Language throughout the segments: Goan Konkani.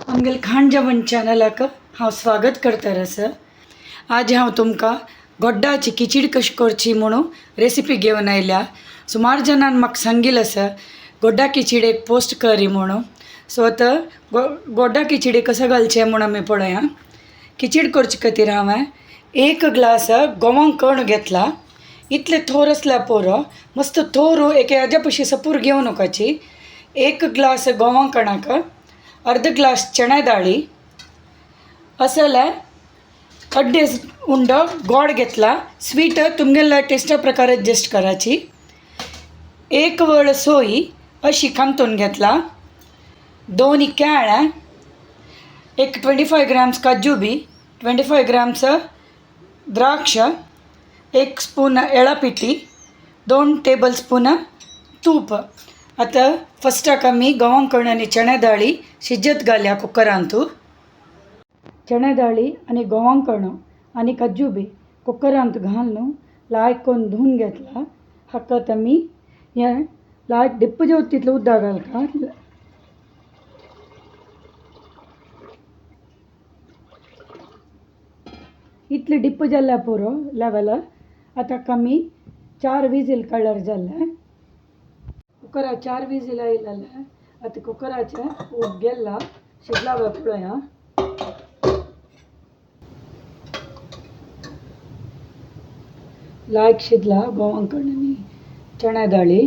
आमगेले खाण जेवण चॅनलाक हांव स्वागत करता आसा। आज हांव तुमकां गोड्डाची खिचडी कशी करची म्हणून रेसिपी घेवन आयल्या। सुमार जाणान म्हाका सांगिल्लें आसा गोड्डा खिचडी एक पोस्ट करी म्हणून। सो आतां गोड्डा खिचडी कसो घालचें म्हूण आमी पळोवया। खिचडी करचे खातीर हांवें एक ग्लास गोवां कण घेतला। इतले थोर आसल्यार पुरो, मस्त थोर एके हाज्या पशी सपूर घेवं नकाची। एक ग्लास गोवां कणाक, अर्द ग्लास चणे दाळी, असल्या अड्डेस उंडो गोड घेतला। स्वीट तुमगेल्या टेस्टा प्रकार एडजस्ट करायची। एक वळ सोय अशी कांतून घेतला, 2 केळ्यां, एक 25 ग्राम्स काजू बी, 25 ग्राम्स द्राक्ष, 1 स्पून एळापिठी, 2 टेबल स्पून तूप। आतां फस्टाक आमी गंवां कण आनी चणे दाळी शिजत घालया कुकरांतू। चणे दाळी आनी गंवां कण आनी काजू बी कुकरांत घालून लायक करून धुवन घेतला। हाका आमी हें लायक डिप्प जेवता तितलें उदक घालता। इतलें डिप्प जाल्यार पुरो लेवल। आतां आमी 4 विजील काडल्यार जालें। कुकरा 4 विजील आयलें। आतां कुकराचें उब गेला शिजला पळोवया। लायक शिजला गंवां कण आनी चण्या दाळी।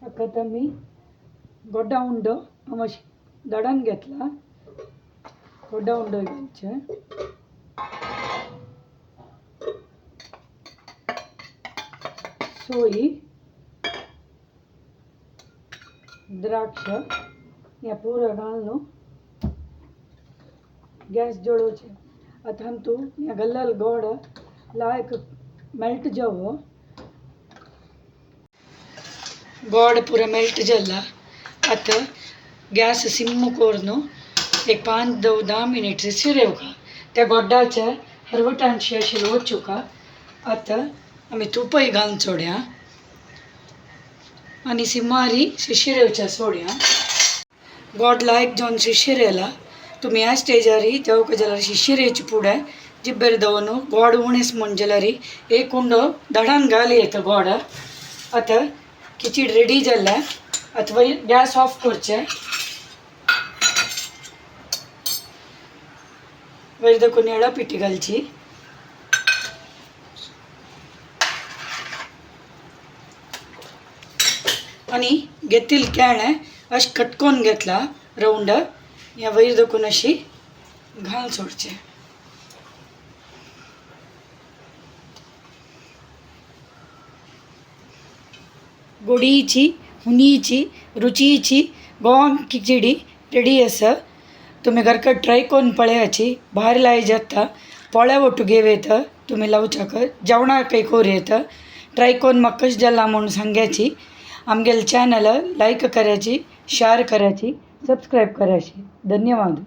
आतां आमी गोड्डा उंडो हांव दडान घेतला। गोड्डा उंडो घालचें। सोय, द्राक्ष ह्या पुरो घालून गॅस जळोवचें। आतां तूं ह्या घाल्लेलो गोड लायक मेल्ट जावो। गोड पुरो मेल्ट जाला। आतां गॅस सिम करून एक 5-10 मिनट शिरेवका। त्या गोड्डाच्या हरवटांशी अशें वचुका। आतां आमी तुपय घालून सोडया आनी सिमारी शिशिरेवच्या सोडया। गोड लायक जावन शिशिरेला। तुमी ह्या स्टेजारी जेवका जाल्यार शिशिरेची फुडें जिब्बेर दवरून गोड उणेस म्हूण जाल्यार एक उंडो दडान घाल येता गोड। आतां खिचडी रेडी जाल्या। आतां वयर गॅस ऑफ करचें। वयर देखून येळा पिठी घालची। आनी घेतिल्लें केळें अशें कटकोन घेतला रावंड ह्या वयर देखून अशी घाल सोडचें। गोडीची हुनीची रुचीची गोवां खिचडी रेडी आसा। तुमी घरकट ट्राय करून पळयाची। भायर लाय जाता पोळ्या वटू घेव येता तुमी लावच्याक जेवणाकय कोर येता। ट्राय करून म्हाका कशें जालां म्हूण सांगाची। आमगेले चॅनल लायक करायची, शेअर करायची, सबस्क्राईब करायची। धन्यवाद।